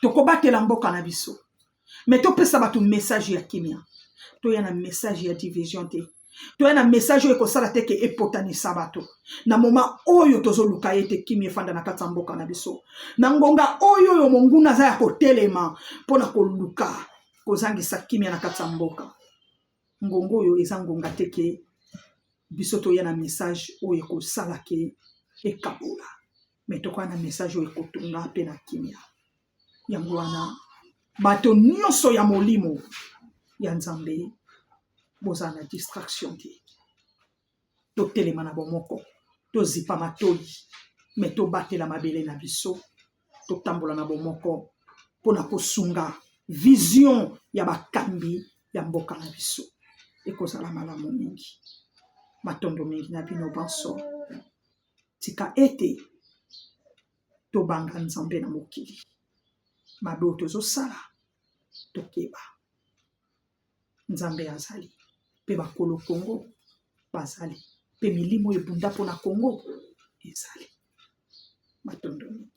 Tokobatela mboka na biso, me topesa bato message ya kimia. Toya na message ya division te, toya na message oyo ekosala te ke epotanisa bato. Na moma oyo tozoluka ete kimia efanda na kati ya mboka na biso, na ngonga oyo oyo monguna aza ya kotelema mpo na koluka kozangisa kimia na kati ya mboka, ngonga oyo eza ngonga te ke biso toya na message oyo ekosala ke ekabola, me tokoya na message oyo ekotonga mpe na kimia. Yango wana bato nyonso ya molimo ya Nzambe, bozala na distraction te. Totelema na bomoko, tozipa matoi, me tobatela mabele na biso, totambola na bomoko mpo na kosunga vision ya bakambi ya mboka na biso. Ekozala malamu mingi. Matondo mingi na bino banso. Tika ete tobanga Nzambe na mokili mabe oyo tozosala, tokeba. Nzambe azali mpe bakolo Kongo bazali mpe milimo ebunda mpo na Kongo ezali. Matondo mingi.